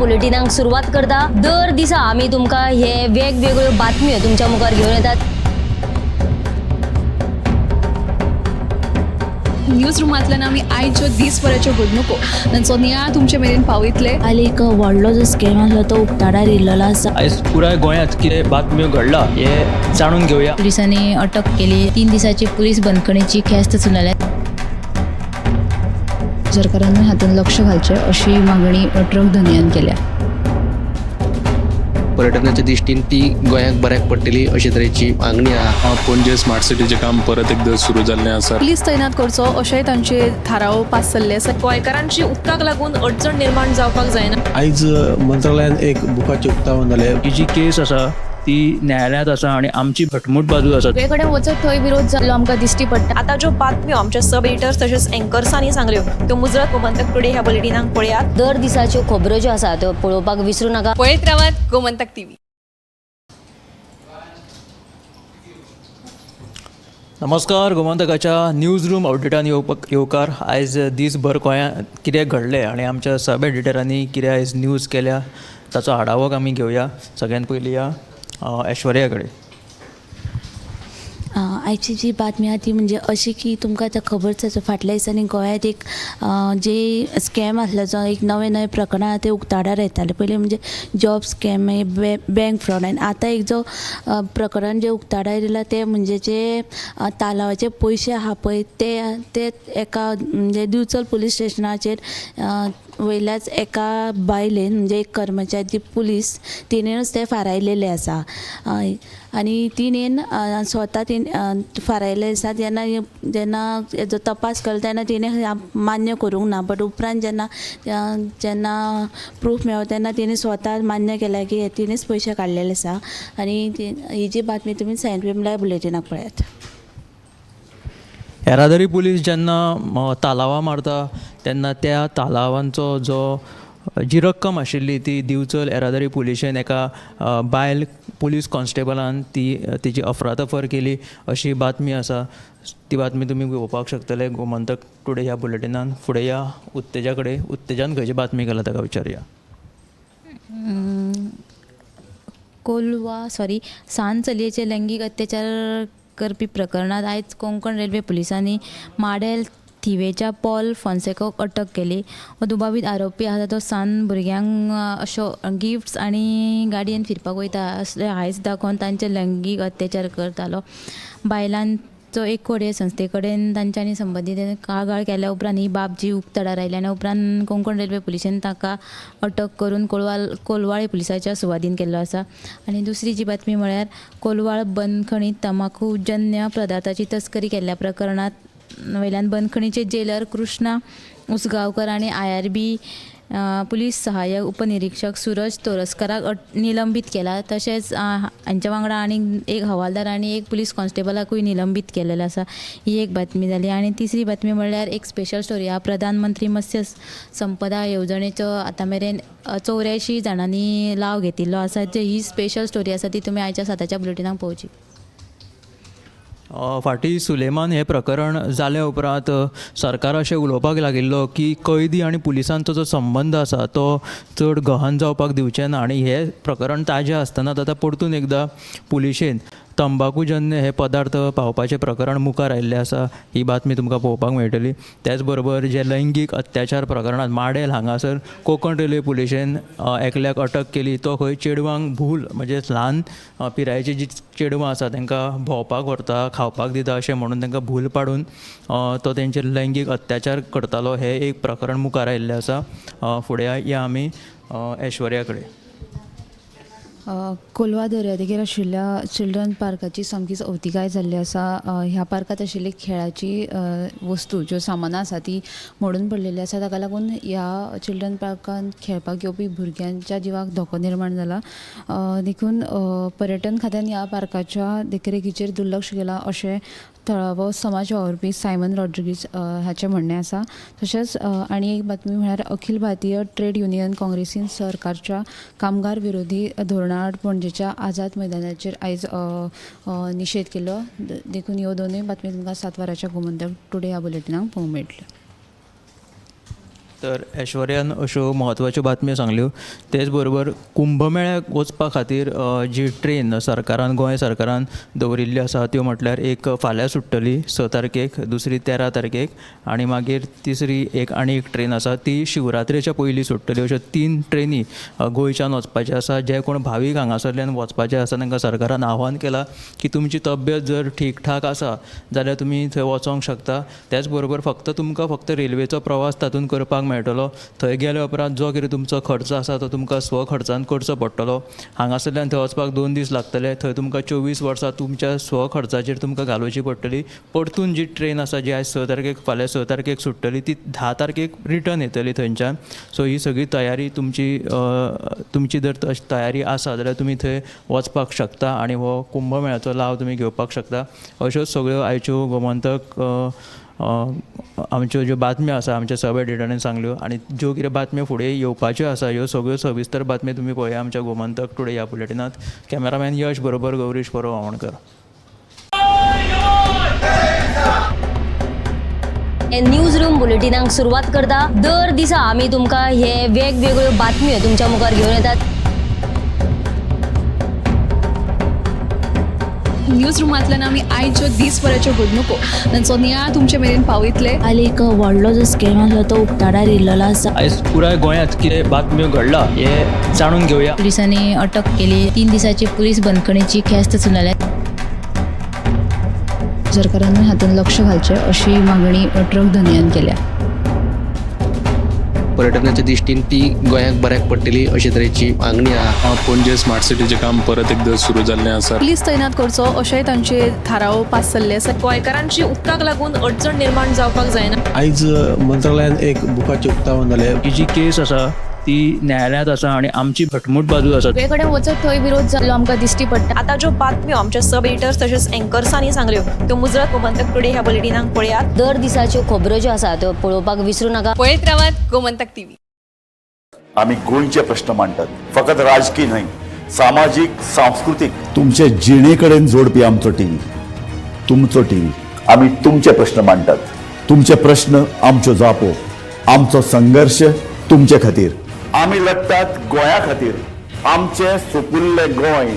बुलेटिनाक सुरवात करता. दर दिसा आमी तुमकां हे वेगवेगळ्यो बातम्यो तुमच्या मुखार घेवन येतात. न्यूज रुमांतल्यान आमी आयच्यो दीसभराच्यो घडणुको तांचो नियाळ तुमचे मेरेन पावयतले. काल एक व्हडलो जो स्कॅम आसलो तो उक्ताडार येयल्लो आसा. आयज पुराय गोंयांत कितें बातम्यो घडला हे जाणून घेवया. पुलिसांनी अटक केली. 3 दिसाची पुलीस बंदखणीची ख्यास्त सुनायल्या. सरकारान हातूंत लक्ष घालचें अशी मागणी ट्रक धनयान केल्या. पर्यटनाच्या दृश्टीन ती गोंयाक बऱ्याक पडटली अशे तरेची मागणी आहा. पणजे स्मार्ट सिटीचें काम परत एकदां सुरू जाल्लें आसा. पुलीस तैनात करचो अशेंय तांचे थाराव पास जाल्ले आसा. गोंयकारांची उदकाक लागून अडचण निर्माण जावपाक जायना. आयज मंत्रालयान एक बुकाचें उक्तावण जालें. ही जी केस आसा ती न्यायालयांत आसा आनी आमची घटमूट बाजू आसा. सगळे कडेन वचत थंय विरोध जाल्लो आमकां दिश्टी पडटा. आतां ज्यो बातम्यो आमच्या सब एडिटर्स तशेंच एंकर्सांनी सांगल्यो त्यो मुजरत गोमंतक टुडे ह्या बुलेटिनाक पळयात. दर दिसाच्यो खबरो ज्यो आसा त्यो पळोवपाक विसरूं नाका. पळयत रावात गोमंतक टीव्ही. नमस्कार, गोमंतकाच्या न्यूज रूम अपडेटान येवकार. आयज दीसभर गोंयांत कितें घडलें आनी आमच्या सब एडिटरांनी कितें आयज न्यूज केल्या ताचो आढावो आमी घेवया. सगळ्यात पयलीं या ऐश्वर्या कडेन. आयची जी बातमी आहा ती म्हणजे अशी की तुमकां आतां खबरच आसा, फाटल्या दिसांनी गोंयांत एक जे स्कॅम आसलो जो एक नवे नवे प्रकरणां आहा ते उक्ताडार येताले. पयलीं म्हणजे जॉब स्कॅम, बँक फ्रॉड, आनी आतां एक जो प्रकरण जें उक्ताडार येयलां तें म्हणजे जे तालावाचे पयशे आहा पळय ते एका म्हणजे दिवचल पुलीस स्टेशनाचेर वयल्याच एका बायलेन म्हणजे एक कर्मचारी ती पुलीस तिणेनूच ते फारायलेले आसा. आनी तिणेन स्वता तिणें फारायले आसा. जेन्ना जेन्ना हेजो तपास केलो तेन्ना तिणें मान्य करूंक ना, बट उपरांत जेन्ना जेन्ना प्रूफ मेळ्ळो तेन्ना तिणें स्वता मान्य केलें की तिणेच पयशे काडलेले आसा. आनी ही जी बातमी तुमी 7 PM live बुलेटिनाक पळयात. येरादारी पुलीस जेन्ना तालावां मारता तेन्ना त्या तालावांचो जो जी रक्कम आशिल्ली ती दिवचल येरादारी पुलिशेन एका बायल पुलीस कॉन्स्टेबलान ती तिची अफरातफर केली अशी बातमी आसा. ती बातमी तुमी घेवपाक शकतले गोमंतक टुडे ह्या बुलेटिनान. फुडें या उत्तेजा कडेन. उत्तेजान खंयची बातमी केला ताका विचारुया. कोलवा सान चलयेचे लैंगीक अत्याचार करपी प्रकरणांत आयज कोंकण रेल्वे पुलिसांनी माडेल थिवेच्या पॉल फोन्सेकाक अटक केली. हो दुबावीत आरोपी आसा तो सान भुरग्यांक अशो गिफ्ट्स आनी गाडयेन फिरपाक वयता असले हायस दाखोवन तांचे लैंगीक अत्याचार करतालो. बायलांचो एक कोडे संस्थे कडेन तांच्यांनी संबंदीत कागाळ केल्या उपरांत ही बाब जी उक्ताडार आयली आनी उपरांत कोंकण रेल्वे पुलिशेन ताका अटक करून कोलवाळे पुलिसाच्या सुवादीन केल्लो आसा. आनी दुसरी जी बातमी म्हळ्यार कोलवाळ बंदखणीत तंबाखूजन्य पदार्थाची तस्करी केल्ल्या प्रकरणांत वयल्यान बंदखणीचे जेलर कृष्णा उसगांवकर आनी IRB police सहाय्यक उपनिरीक्षक सूरज तोरस्कराक निलंबीत केला. तशेंच हांच्या वांगडा आनीक एक हवालदार आनी एक पुलीस कॉन्स्टेबलाकूय निलंबीत केलेलो आसा. ही एक बातमी जाली. आनी तिसरी बातमी म्हणल्यार एक स्पेशल स्टोरी आहा. प्रधानमंत्री मत्स्य संपदा येवजणेचो आतां मेरेन 84 जाणांनी लाव घेतिल्लो आसा. जे ही स्पेशल स्टोरी आसा ती तुमी आयच्या 7च्या बुलेटिनाक पळोवची. फाटीं सुलेमान हें प्रकरण जाल्या उपरांत सरकार अशें उलोवपाक लागिल्लो की कैदी आनी पुलिसांचो जो संबंद आसा तो चड गहन जावपाक दिवचें ना आनी हें प्रकरण ताजें आसतना आतां परतून एकदां पुलिशेन तंबाकूजन्य हे पदार्थ पावपाचें प्रकरण मुखार आयिल्लें आसा. ही बातमी तुमकां पळोवपाक मेळटली. त्याच बरोबर जे लैंगीक अत्याचार प्रकरणांत माडेल हांगासर कोंकण रेल्वे पुलिशेन एकल्याक अटक केली. तो खंय चेडवांक भूल म्हणजे ल्हान पिरायेची जी चेडवां आसा तांकां भोंवपाक व्हरता, खावपाक दिता अशें म्हणून तांकां भूल पाडून तो तेंचेर लैंगीक अत्याचार करतालो. हें एक प्रकरण मुखार आयिल्लें आसा. फुडें या आमी ऐश्वर्या कडेन. कोलवा दर्यादेगेर आशिल्ल्या चिल्ड्रन पार्काची सामकीच अवतिकाय जाल्ली आसा. ह्या पार्कांत आशिल्ली खेळाची वस्तू ज्यो सामानां आसा ती मोडून पडलेली आसा. ताका लागून ह्या चिल्ड्रन पार्कांत खेळपाक येवपी भुरग्यांच्या जिवाक धोको निर्माण जाला. देखून पर्यटन खात्यान ह्या पार्काच्या देखरेखीचेर दुर्लक्ष केलां अशें थळावो समाज वावुरपी सायमन रॉड्रिगीज हाचें म्हणणें आसा. तशेंच आनी एक बातमी म्हळ्यार अखिल भारतीय ट्रेड युनियन काँग्रेसीन सरकारच्या कामगार विरोधी धोरणा आड पणजेच्या आझाद मैदानाचेर आयज निशेध केलो. देखून ह्यो दोनूय बातमी तुमकां 7 वरांच्या गोमंतक टुडे ह्या बुलेटिनाक पळोवंक मेळटल्यो. तर ऐश्वर्यान अश्यो म्हत्वाच्यो बातम्यो सांगल्यो. तेच बरोबर कुंभमेळ्याक वचपा खातीर जी ट्रेन सरकारान, गोंय सरकारान दवरिल्ली आसा त्यो म्हटल्यार एक फाल्यां सुट्टली 6 तारखेक, दुसरी 13 तारखेक आनी मागीर तिसरी एक आनी एक ट्रेन आसा ती शिवरात्रेच्या पयलीं सुट्टली. अश्यो 3 ट्रेनी गोंयच्यान वचपाच्यो आसा. जे कोण भावीक हांगासरल्यान वचपाचे आसा तांकां सरकारान आव्हान केलां की तुमची तब्येत जर ठीकठाक आसा जाल्यार तुमी थंय वचोंक शकता. त्याच बरोबर फक्त तुमकां फक्त रेल्वेचो प्रवास तातूंत करपाक मेळटलो. थंय गेल्या उपरांत जो कितें तुमचो खर्च आसा तो तुमकां स्व खर्चान करचो पडटलो. हांगासरल्यान थंय वचपाक 2 दीस लागतले, थंय तुमकां 24 वर्सां तुमच्या स्व खर्चाचेर तुमकां घालोवची पडटली. परतून जी ट्रेन आसा जी आयज 6 तारखेक, फाल्यां 6 तारखेक सुट्टली ती 10 तारखेक रिटर्न येतली थंयच्यान. सो ही सगळी तयारी तुमची तुमची जर तयारी आसा जाल्यार तुमी थंय वचपाक शकता आनी हो कुंभमेळ्याचो लाव तुमी घेवपाक शकता. अश्योच सगळ्यो आयच्यो गोमंतक आमच्यो ज्यो बातम्यो आसा आमच्या सब एडिटरांनी सांगल्यो आनी ज्यो कितें बातम्यो फुडें येवपाच्यो आसा ह्यो सगळ्यो सविस्तर बातम्यो तुमी पळया आमच्या गोमंतक टुडे ह्या बुलेटिनांत. कॅमेरामॅन यश बरोबर गौरीश परब आमोणकर. न्यूज रूम बुलेटिनाक सुरवात करता. दर दिसा आमी तुमकां हे वेगवेगळ्यो बातम्यो तुमच्या मुखार घेवन येतात. न्यूज रुमांतल्यान आमी आयच्यो दीसभराच्यो घडणुको तांचो नियाळ तुमचे मेरेन पावयतले. काल एक व्हडलो जो स्कॅम आसलो तो उक्ताडार येयल्लो आसा. आयज पुराय गोंयांत कितें बातम्यो घडला हें जाणून घेवया. पुलिसांनी अटक केली. 3 दिसाची पुलीस बंदखणीची ख्यास्त सुनायल्या. सरकारानूय हातूंत लक्ष घालचें अशी मागणी ट्रक धनयान केल्या. पर्यटनाच्या दृश्टीन ती गोंयाक बऱ्याक पडटली अशे तरेची मागणी आहा. पणजे स्मार्ट सिटीचें काम परत एकदां सुरू जाल्लें आसा. पुलीस तैनात करचो अशेंय तांचे थाराव पास जाल्ले आसा. गोंयकारांची उदकाक लागून अडचण निर्माण जावपाक जायना. आयज मंत्रालयान एक बुकाचें उक्तावण जालें. ही जी केस आसा ती न्यायालयांत आसा आनी आमची घटमूट बाजू आसा. सगळे कडेन वचत थंय विरोध जाल्लो आमकां दिश्टी पडटा. आतां ज्यो बातम्यो आमच्या सब एडिटर्स तशेंच एंकर्सांनी सांगल्यो त्यो मुजरत गोमंतक टुडे ह्या बुलेटिनाक पळयात. दर दिसाच्यो खबरो ज्यो आसा त्यो पळोवपाक विसरूं नाका. पळयत रावात गोमंतक टीव्ही. आमी गोंयचे प्रश्न मांडटात, फकत राजकी न्हय, सामाजीक, सांस्कृतीक, तुमचे जिणे कडेन जोडपी आमचो टीव्ही, तुमचो टीव्ही. आमी तुमचे प्रश्न मांडटात, तुमचे प्रश्न आमच्यो जापो, आमचो संघर्श तुमचे खातीर. आमी लडटात गोंया खातीर, आमचें सुपुल्लें गोंय.